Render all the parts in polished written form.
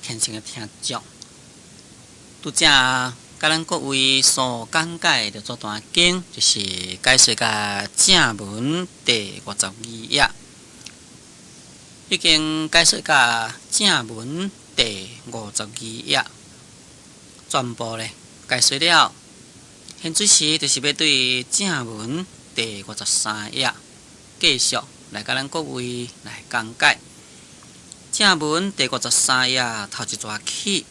虔誠的聽眾，拄才佮咱各位所講解的六祖壇經，就是解說甲正文第五十二頁，已經解說甲正文第五十二頁，全部咧解說了。現這時就是欲對正文第五十三頁繼續來佮咱各位來講解。正文第五十三頁頭一逝起，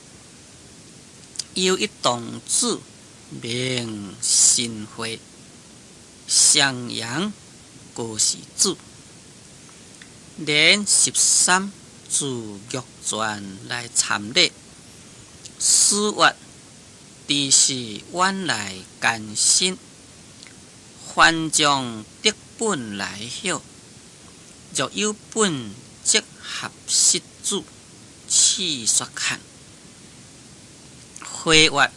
有一童子名神會，襄陽高氏子，年十三自玉泉來參禮，師曰：知識遠來艱辛，凡將得本來曉。若有本，則合實主，試說看。會曰：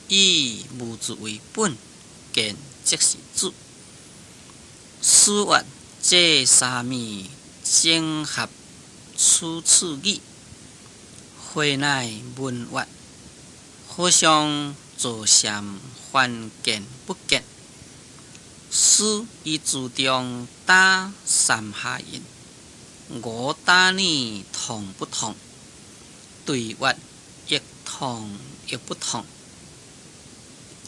以無字為本，見即是主。師曰：這沙彌整合此次語。會乃問曰：和尚坐禪還見不見？師於字中打三下印，吾打你痛不痛？對曰：亦痛亦不痛。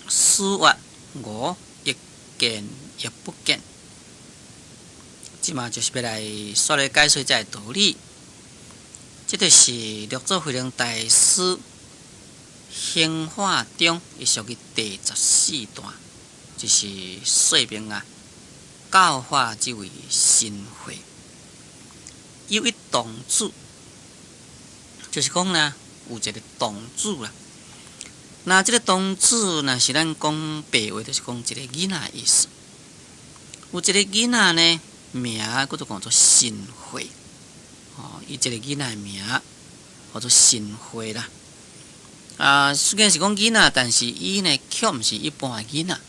師曰：吾亦見亦不見。這馬就是欲來煞來解說這个道理。這就是六祖慧能大師興化中，伊屬於第十四段，就是說明啊，教化這位神會。有一童子，就是講呢，有一个童子啦。那這个童子，若是咱講白話，就是講一个囡仔意思。有一个囡仔呢，名叫做講做神會。哦，伊這个囡仔的名叫做神會啦。啊，雖然是講囡仔，但是伊呢，卻毋是一般的囡仔，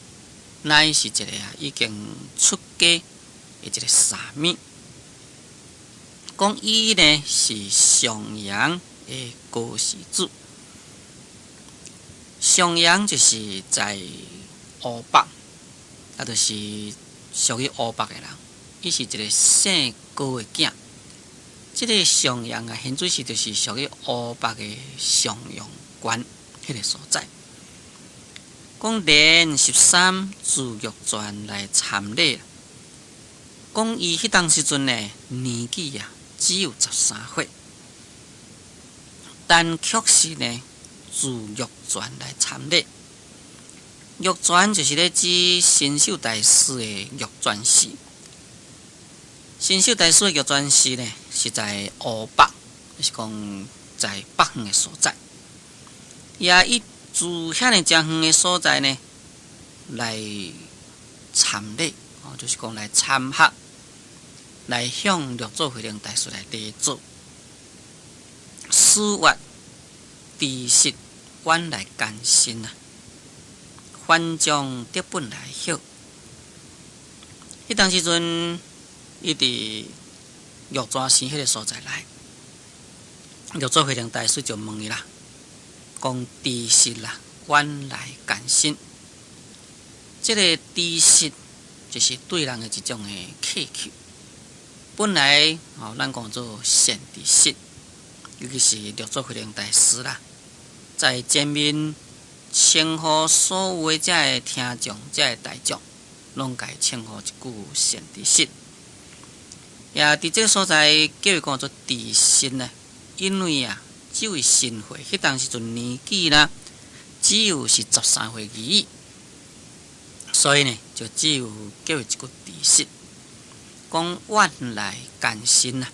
乃是一个啊已經出家的一个沙彌。講伊呢是襄陽的高氏子，襄陽就是在湖北，啊，就是屬於湖北的人。伊是一个姓高的囝。這个襄陽啊，現在是就是屬於湖北的襄陽縣彼个所在。講年十三自玉泉來參禮，講伊彼當時陣呢年紀啊只有十三歲，但卻是呢自玉泉來參禮。玉泉就是咧指神秀大師的玉泉寺。神秀大師的玉泉寺呢，是在湖北，就是講在北方的所在。也伊自遐爾遮遠的所在呢，來參禮，哦，就是講來參學，來向六祖慧能大師來禮座。師曰：知識遠來艱辛啊，凡將得本來曉。彼當時陣，伊佇玉泉寺彼个所在來，六祖慧能大師就問伊啦，講知識啦，遠來艱辛。這个知識就是對人的一種的乞求。本來吼，咱講做善知識，尤其是六祖慧能大師啦，在前面稱呼所有的這个聽眾、這个大眾，攏共伊稱呼一句善知識。也佇這个所在叫伊講做知識呢，因為啊，這位神會彼當時陣年紀啦，只有是十三歲而已，所以呢，就只有叫伊一句知識，講遠來艱辛啊。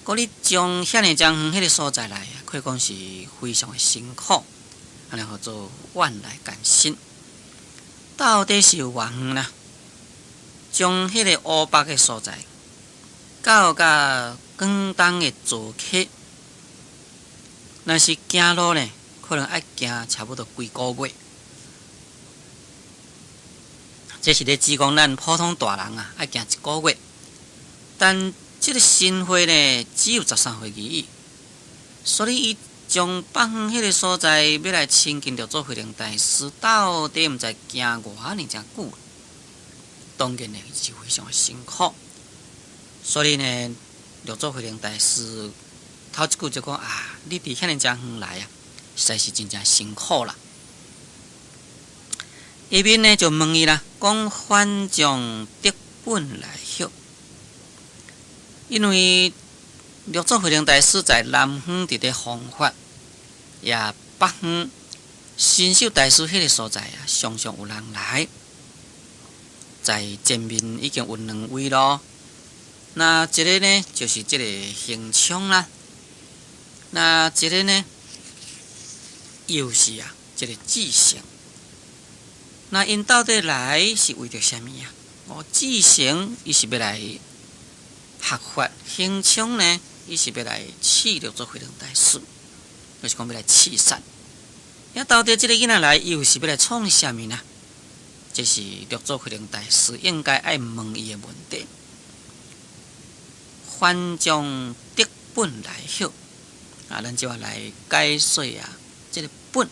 講你從遐爾遮遠彼个所在來啊，可以講是非常的辛苦，按呢號做遠來艱辛。到底是有偌遠啦？將彼个湖北的所在，到佮廣東的棹溪，若是行路呢，可能愛行差不多幾个月。這是咧指講咱普通大人啊，愛行一个月。但這个神會呢，只有十三歲而已，所以伊從北方彼个所在欲來親近六祖慧能大師，到底毋知行偌爾誠久，當然呢是非常辛苦。所以呢，六祖慧能大師頭一句就講啊，你佇遐爾誠遠來啊，實在是真正辛苦啦。下面呢就問伊啦，講反將得本來許，因為六祖慧能大師在南方佇咧弘法，也北方神秀大師彼个所在啊，常常有人來，在前面已經有兩位咯。那一个呢，就是這个行充啦；那一个呢，又是啊，這个智誠。那𪜶到底來是為著啥物啊？哦，智誠伊是欲來學法，行充呢，伊是欲來試六祖慧能大師，就是講欲來刺殺。遐到底這个囡仔來，又是欲來創啥物呢？這是六祖慧能大師應該愛問伊的問題。反將得本來許，啊，咱就愛來解說啊，這个本，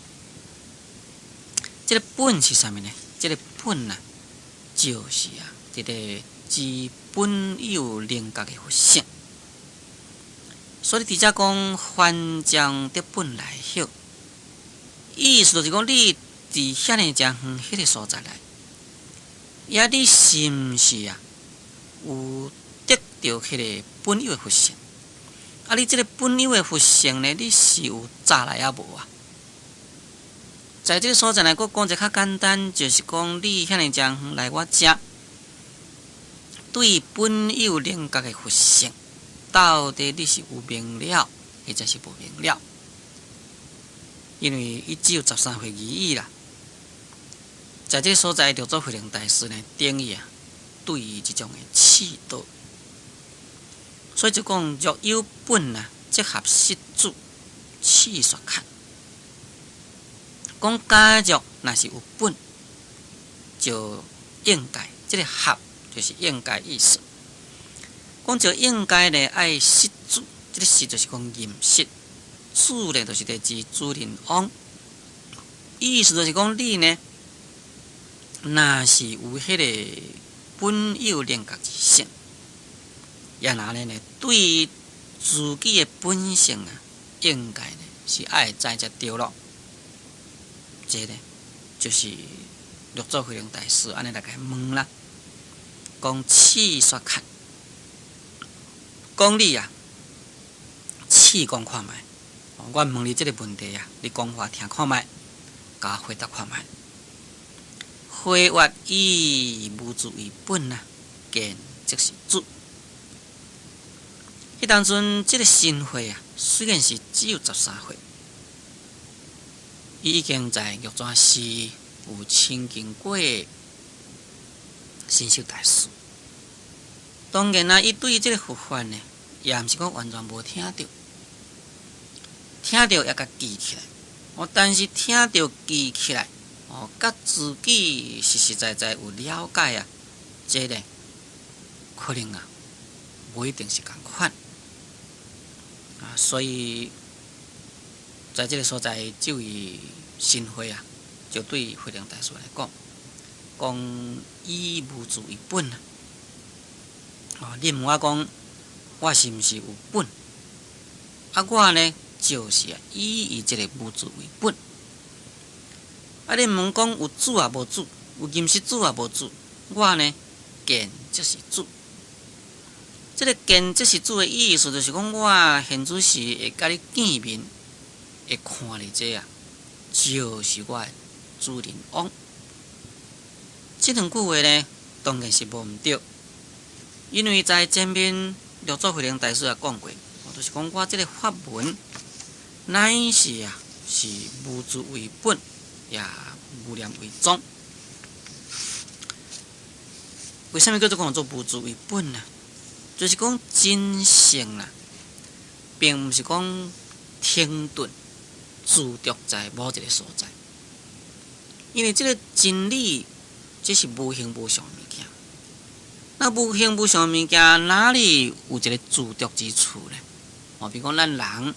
這个本是啥物呢？這个本啊，就是啊，這个知本有靈覺的佛性。所以佇遮講反將得本來許，意思就是講你佇遐爾誠遠彼个所在來，抑你是毋是啊？有得著彼个本有的佛性？啊，你這个本有的佛性呢？你是有扎來抑無啊？在這个所在來閣講一個較簡單，就是講你遐爾誠遠來我遮，對本有靈覺的佛性，到底你是有明了，或者是無明了？因為伊只有13歲而已啦。在這个所在，六祖慧能大師呢，等於啊，對伊這種的試道，所以就講若有本啊，則合實主，試說看。講假若若是有本，就應該這个合就是應該意思。講就應該呢，愛實主，這个實就是講認識，主呢就是佇指主人翁。意思就是講你呢，若是有彼个本有靈覺之性，也若呢對自己的本性啊，應該呢是愛知才對咯。這个就是六祖慧能大師按呢來共伊問啦，講試說看，講你啊，試講看覓，我問你這个問題啊，你講話聽看覓，共我回答看覓。回答以無自為本啊，見即是主。彼當陣，這个神會啊，雖然是只有十三歲，伊已經在玉泉寺有親近過神秀大師。當然啦，伊對這个佛法呢，也毋是講完全無聽著，聽著也共記起來。哦，但是聽著記起來，哦，佮自己實實在在有了解啊，這个可能啊，無一定是仝款啊，所以在這个所在，這位神會啊，就對慧能大師來講，講以無自為本啊。哦，你問我講，我是毋是有本？啊，我呢，就是啊，以這个無自為本。啊，你問講有主抑無主，有認識主抑無主？我呢，見即是主。這个見即是主的意思，就是講我現此時會佮你見面，會看著這啊，就是我的主人翁。這兩句話呢，當然是無毋對，因為在前面六祖慧能大師也講過，就是講我這个法門乃是啊，是無自為本，也無念為宗。為啥物叫做講做無自為本呢？就是講真性啦，並毋是講停頓駐著在某一个所在，因為這个真理，這是無形無相的物件。那無形無相的物件，哪裡有一个駐著之處呢？哦，比如講咱人，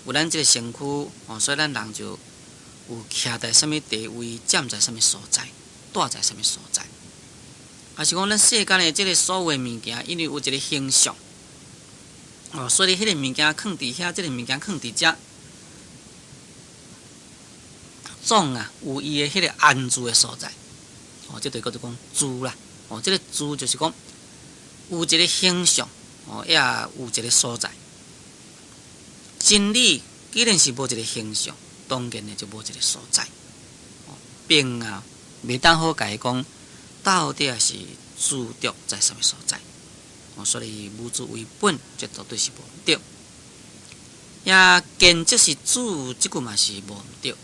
有咱這个身軀，哦，所以咱人就有徛在啥物地位，站在啥物所在，蹛在啥物所在。抑是講咱世間的這个所有的物件，因為有一个形象，哦，所以彼个物件囥佇遐，這个物件囥佇遮，總啊有伊的彼个安住的所在。哦，這就叫做講住啦。哦，這个住就是講有一个形象，哦，也有一个所在。真理既然是無一个形象，當然的就無一个所在。哦，並啊，袂當好共伊講到底是執著在啥物所在。哦，所以無住為本，這絕對是無毋對。也見即是主，這句嘛是無毋對。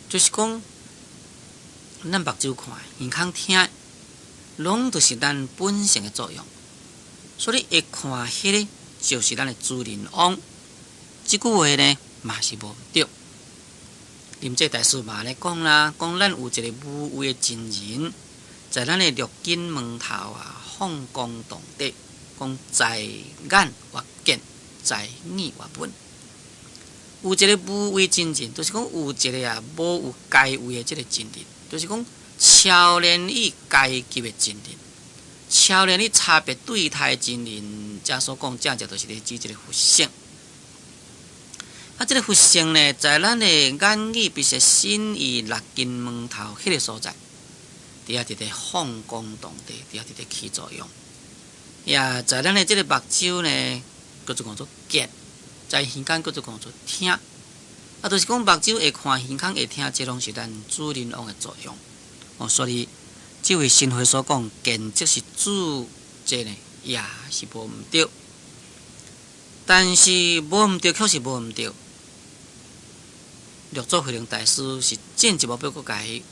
就是講，咱目睭看、耳孔聽，攏都是咱本性的作用。所以會看彼个，就是咱的主人翁。這句話呢，嘛是無毋對。臨濟大師嘛按呢講啦，講咱有一个無為的真人，在咱的六根門頭啊，放光動地，講在眼或見，在耳或聞。有一个無為真人，就是講有一个啊無有階位的這个真人，就是講超然於階級的真人，超然於差別對待的真人。遮所講正正就是咧指這个佛性。啊，這个佛性呢，在咱的眼耳鼻舌身意六根門頭彼个所在，佇遐佇咧放光動地，佇遐佇咧起作用。也在咱的這个目睭呢，叫做講做見；在耳孔叫做講做聽。啊，就是講目睭會看，耳孔會聽，這攏是咱主人翁的作用。哦，所以這位神會所講見即是主，這呢也是無毋對。但是無毋對，確實無毋對。六祖慧能大師是進一步欲閣共伊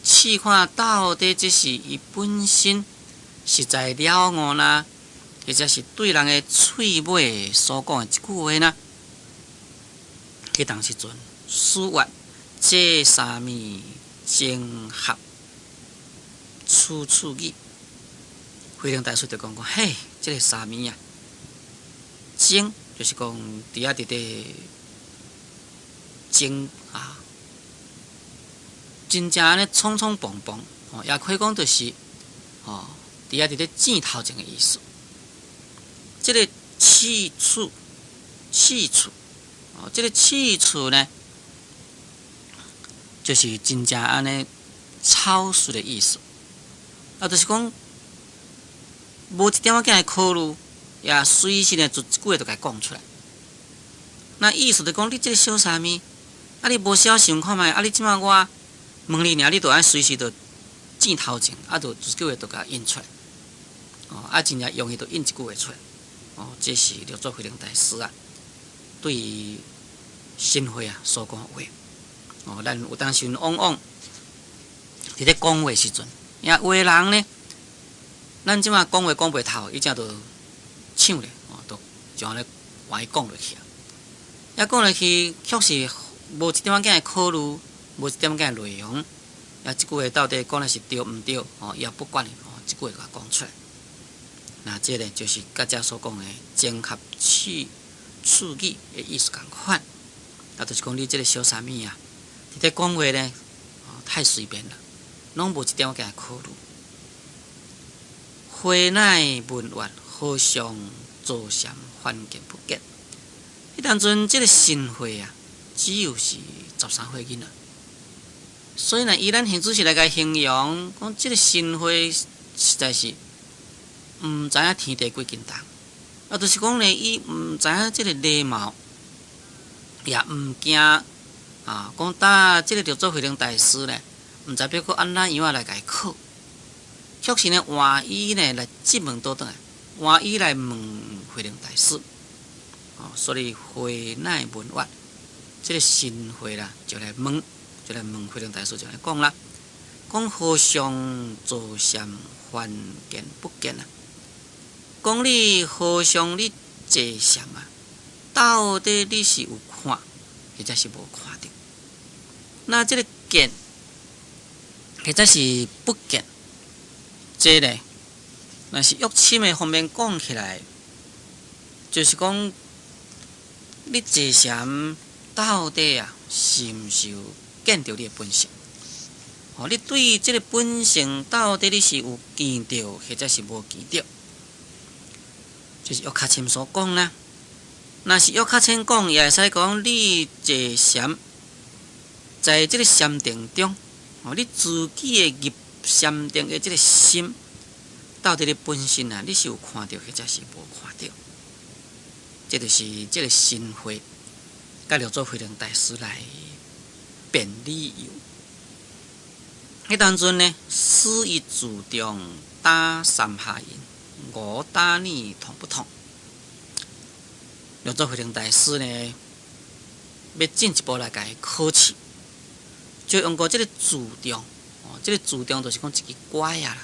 試看到底這是伊本身實在了悟呢，或者是對人的喙尾所講的一句話呢？彼當時陣，師曰：這沙彌精合處處語。慧能大師就講講，嘿，這个沙彌啊，精就是講佇遐佇咧精啊，真正按呢衝衝蹦蹦，哦，也可以講就是哦，佇遐佇咧糋頭前的意思。這个契處，契處，哦，這个契處呢，就是真正按呢草率的意思。啊，就是講無一點仔仔的考慮，也隨時呢就一句話就共伊講出來。那意思就講，你這个小沙彌，啊，你無小想看覓，啊，你這馬我問你爾，你就按隨時就糋頭前，啊，就一句話就共應出來。哦，啊，真正容易就應一句話出來。哦，這是六祖慧能大師啊，對神會啊所講的話。哦，咱有當時往往佇咧講話時陣，也有的人呢，咱這馬講話講袂透，伊才就搶咧，哦，就就按呢共伊講落去啊。啊，講落去確實無一點仔的考慮，無一點仔的內容，啊，這句話到底講的是對毋對？哦，伊也不管，哦，這句話共講出來。那這个就是佮遮所講的精合契處語的意思仝款。啊，就是講你這个小沙彌啊，佇咧講話呢，哦，太隨便啦，攏無一點仔的考慮。慧乃問曰：和尚坐禪還見不見？彼當陣這个神會啊，只有是13歲囡仔，所以呢，以咱現主時來共形容，講這个神會實在是毋知影天地幾斤重，啊，就是講呢，伊毋知影這个禮貌，也毋驚啊，講搭這个六祖慧能大師呢，毋知欲閣按怎樣仔來共伊考，卻是呢換伊呢來質問倒轉來，換伊來問慧能大師。哦，所以慧乃問曰，這个神會啦，就來問，就來問慧能大師，就來講啦，講和尚坐禪還見不見啊？講你和尚你坐禪啊，到底你是有看，或者是無看著？那這个見，或者是不見，這个若是欲深的方面講起來，就是講。你坐禪到底啊，是毋是有見著你的本性？哦，你對這个本性到底你是有見著，或者是無見著？就是約較深所講啦。若是約較淺講，也會使講你坐禪，在這个禪定中，哦，你自己的入禪定的這个心，到底你本身啊，你是有看著，或者是無看著？這就是這个神會佮六祖慧能大師來辯理由。彼當陣呢，師以自重打三下印，我打你痛不痛？六祖慧能大師呢，欲進一步來共伊考試，就用過這个自重，哦，這个自重就是講一支拐仔啦。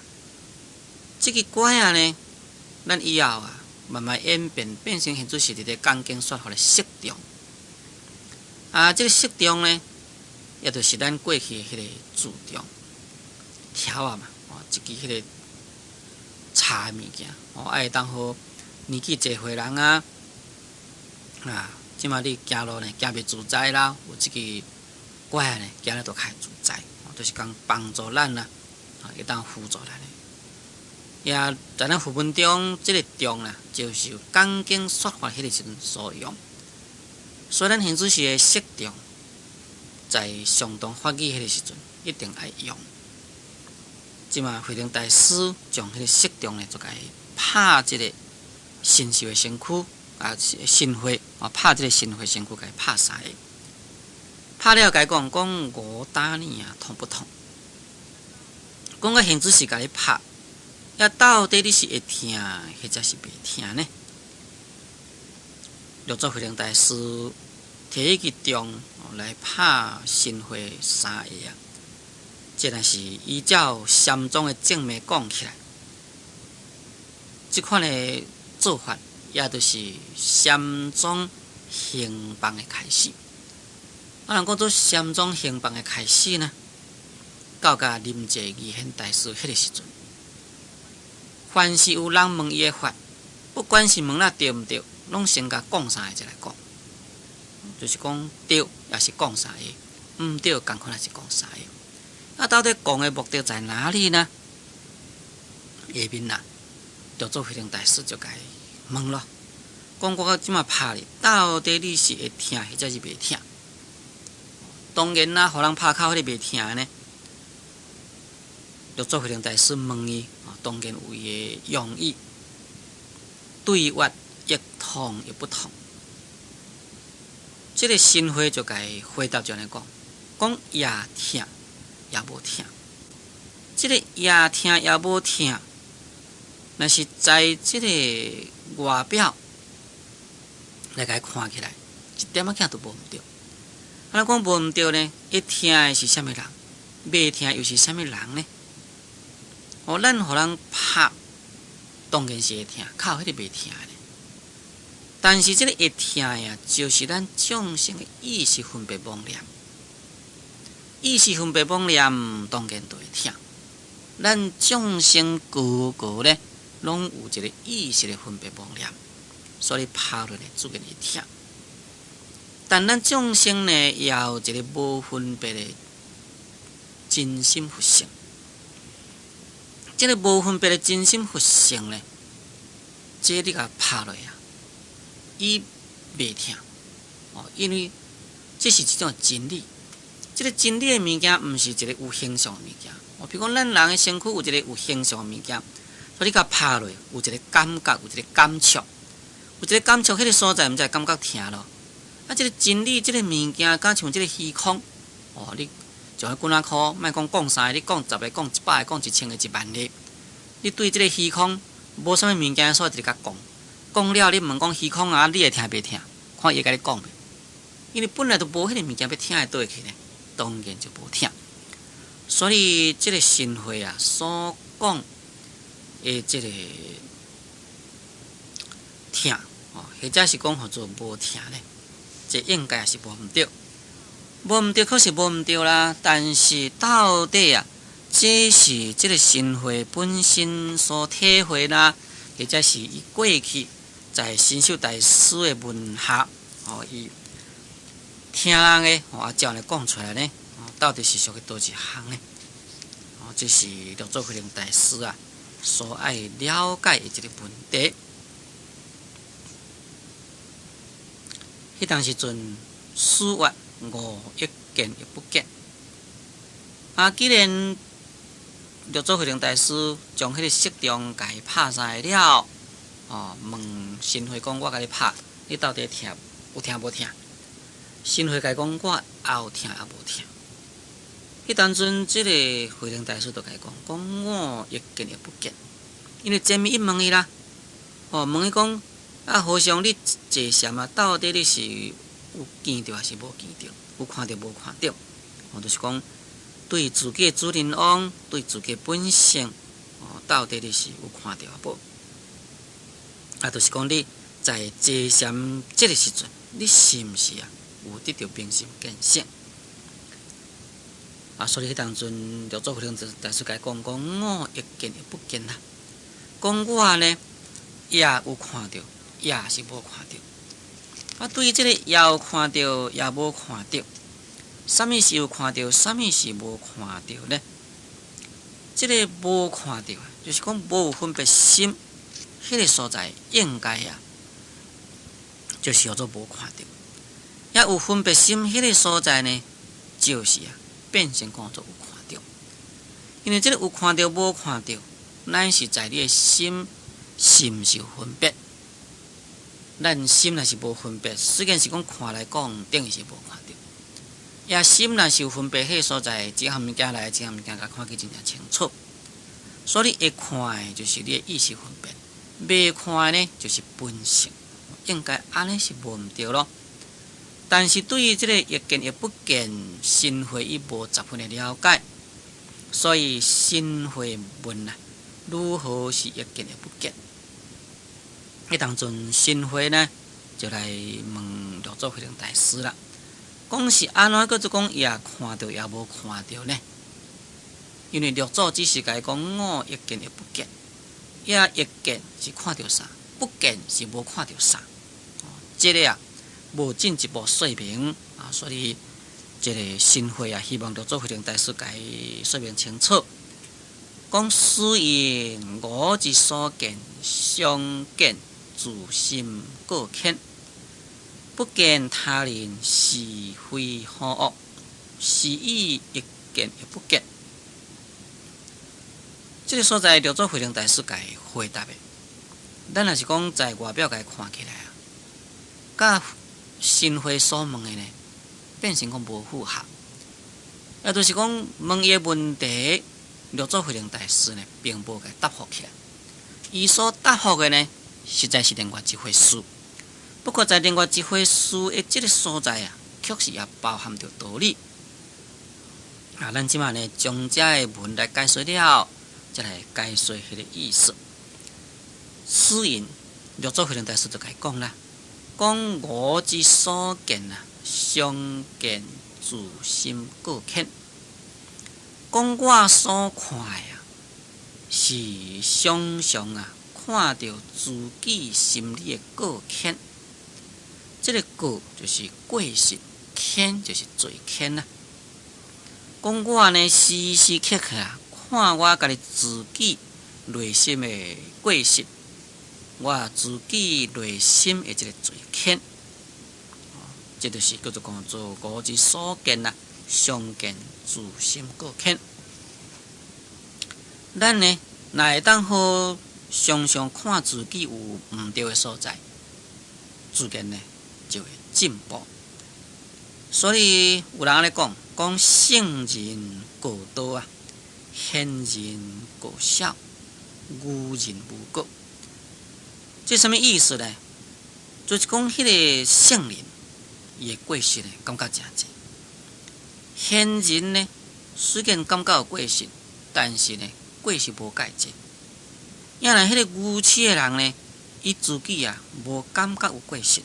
這支拐仔呢，咱以後啊，慢慢演變變成現在是佇咧講經說法的色重。啊，這个色重呢，也就是咱過去的彼個自重條仔嘛，哦，一支彼个柴的物件，哦，會當予年紀濟歲人啊，啊，這馬你行路呢，行袂自在啦，有這支拐仔呢，行咧都較會自在，就是講幫助咱啦，啊，會當輔助咱的。也在咱佛門中，這个重啦，就是講經說法彼个時陣所用。所以咱現在是的色重，在上堂發語彼个時陣，一定愛用。這馬慧能大師將彼个色重呢，就共伊拍這个神秀的身軀啊，神會啊，拍這个神會身軀，共伊拍三下。拍了，共伊講講我打你啊，痛不痛？講個現子是共你拍，抑到底你是會疼，或者是袂疼呢？六祖慧能大師提彼支杖來拍神會三下啊！這若是依照禪宗的正脈講起來，這款的做法，也就是禪宗行棒的開始。啊，人講做禪宗行棒的開始呢，到甲臨濟義顯大師彼个時陣，凡是有人問伊的法，不管是問了對毋對，攏先共講三下再來講，就是講對，也是講三下；毋對，仝款也是講三下。啊，到底講的目的在哪裡呢？下面啊，六祖慧能大師就共伊問咯，講我這馬拍你，到底你是會疼，或者是袂疼？當然啦，予人拍較彼个袂疼呢。六祖慧能大師問伊，當然有伊的用意，對越亦痛亦不痛。這个神會就共伊回答這按呢講，講也疼也無疼。這个也疼也無疼，若是在這个外表來共伊看起來，一點仔仔都無毋對。啊，若講無毋對呢？會疼的是啥物人？袂疼又是啥物人呢？哦，咱予人拍，當然是會疼，較有彼個袂疼的。但是這个會疼的啊，就是咱眾生的意識分別妄念，意識分別妄念，當然就會疼。咱眾生個個咧，攏有一個意識的分別妄念，所以拍落來自然會疼。但咱眾生呢，也有一個無分別的真心佛性。這个無分別的真心佛性呢，這你共拍落啊，伊袂疼哦，因為這是一種真理。這个真理的物件，毋是一个有形象的物件。哦，比如講，咱人的身軀有一个有形象的物件，所以你共拍落，有一个感覺，有一个感觸，有一个感觸，彼个所在，毋才會感覺疼咯。啊，這个真理，這个物件，敢像這个虛空，哦，你像彼棍仔箍，莫講講三個，你講十个、講一百个、講一千个、一萬个，你對這个虛空無啥物物件所在，共講，講了你問講虛空啊，你會疼袂疼？看伊會共你講袂？因為本來就無彼个物件欲疼會佗位去呢，當然就無疼。所以這个神會啊，所講的這个疼，哦，或者是講號做無疼呢？這應該也是無毋對，無毋對，確實無毋對啦。但是到底啊，這是這个神會本身所體會啦，或者是伊過去在神秀大師的門下，哦，伊聽人的，哦，啊照按呢講出來呢，哦，到底是屬於佗一項呢？哦，這是六祖慧能大師啊所愛了解的一個問題。彼當時陣，師曰吾亦見亦不見。啊，既然六祖慧能大師將彼個色中共伊拍散了，哦，問神會講：我共你拍，你到底疼有疼無疼？神會共伊講：我也有疼也無疼。彼當陣，這个慧能大師就共伊講：講我亦見亦不見。因為前面伊問伊啦，哦，問伊講：啊，和尚你坐禪啊，到底你是有見著還是無見著？有看著無看著？哦，就是講對自己的主人翁，對自己的本性，哦，到底你是有看著抑無？啊，就是講你在坐禪這个時陣，你是毋是啊有得著明心見性？啊，所以彼當陣六祖慧能大師共伊講講，我亦見亦不見啦。講我呢，也有看著，也是無看著。啊，對於這个也有看著，也無看著，啥物是有看著，啥物是無看著呢？這个無看著，就是講無有分別心，彼个所在應該啊，就是叫做無看著。也有分別心，彼个所在呢，就是啊，變成講做有看著。因為這个有看著無看著，乃是在你的心是毋是有分別。咱心若是無分別，雖然是講看來講，等於是無看著。也心若是有分別，彼个所在，這項物件來，這項物件共看去真正清楚。所以你會看的，就是你的意識分別；袂看的呢，就是本性。應該按呢是無毋對囉。但是對於這個亦見亦不見，神會伊無十分的了解，所以神會問啊，如何是亦見亦不見？彼當陣神會呢，就來問六祖慧能大師啦，講是按怎閣做講也看著也無看著呢？因為六祖只是共伊講我亦見亦不見，也亦見是看著啥，不見是無看著啥。這个啊，無進一步說明啊，所以這个神會啊，希望六祖慧能大師共伊說明清楚。講師云我之所見，常見自心過淺，不見他人是非好惡，是以亦見亦不見。這个所在，六祖慧能大師共伊回答的。咱若是講在外表共伊看起來啊，佮神會所問的呢，變成講無符合。也就是講問伊的問題，六祖慧能大師呢，並無共伊答覆起來。伊所答覆的呢，實在是另外一回事。不過在另外一回事的這个所在啊，確實也包含著道理。啊，咱這馬呢，將這个文來解說了，才來解說彼个意思。師云，六祖慧能大師就共伊講啦，講我之所見啊，常見自心過淺。講我所看的啊，是常常啊，看著自己心裡的過淺。這个過就是過失，淺就是罪愆啊。講我呢，時時刻刻啊，看我家己自己內心的過失，我自己內心的這个罪愆，這就是叫做講做我之所見啊，常見自心過淺。咱呢，若會當好常常看自己有毋對的所在，自然呢就會進步。所以有人按呢講，講聖人過多啊，賢人過少，愚人無過。這啥物意思呢？就是講彼個聖人，伊的過失呢，感覺誠濟。賢人呢，雖然感覺有過失，但是呢，過失無蓋濟。抑若彼個愚癡的人呢，伊自己啊，無感覺有過失。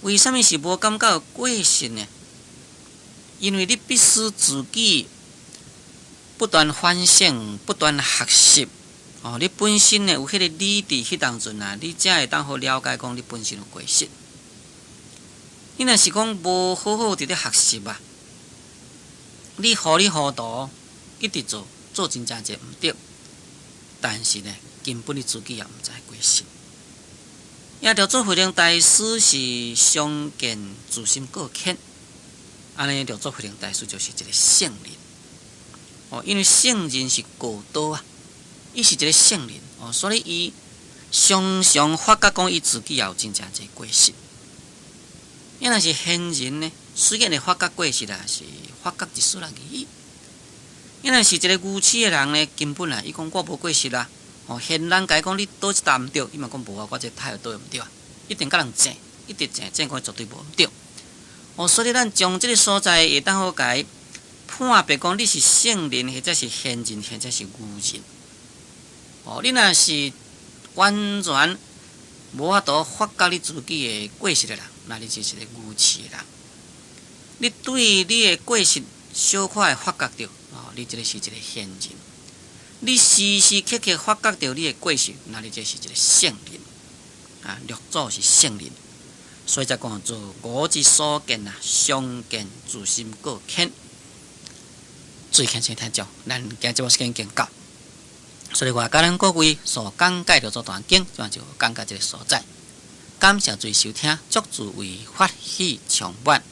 為啥物是無感覺有過失呢？因為你必須自己不斷反省、不斷學習。哦，你本身呢有彼個理佇彼當陣啊，你才會當好了解講你本身有過失。你若是講無好好佇咧學習啊，你糊裡糊塗一直做，做真正濟毋對，但是呢，根本你自己也毋知過失。也六祖慧能大師是常見自心過淺，按呢六祖慧能大師就是一個聖人。哦，因為聖人是過道啊，伊是一個聖人哦，所以伊常常發覺講伊自己也有真正濟過失。伊若是賢人呢，雖然會發覺過失啊，是發覺一絲而已。伊若是一個愚癡的人呢，根本啊，伊講我無過失啊。哦，賢人共伊講你佗一搭毋對，伊嘛講無啊，我這態度毋對啊，一定共人爭，一直爭爭講絕對無毋對。哦，所以咱將這個所在會當好共伊判別講你是聖人，或者是賢人，或者是愚人。哦，你若是完全無法度發覺你自己的過失的人，那你就是個愚癡的人。你對你的過失小可會發覺著，哦，你這個是一個賢人。你時時刻刻發覺著你的過失，那你這是一個聖人。啊，六祖是聖人，所以才講做吾之所見啊，常見自心過淺。最淺先聽講，咱今節目時間已經到，所以話佮咱各位所講解六祖壇經，這就講解這個所在。感謝注意收聽，祝諸位法喜充滿。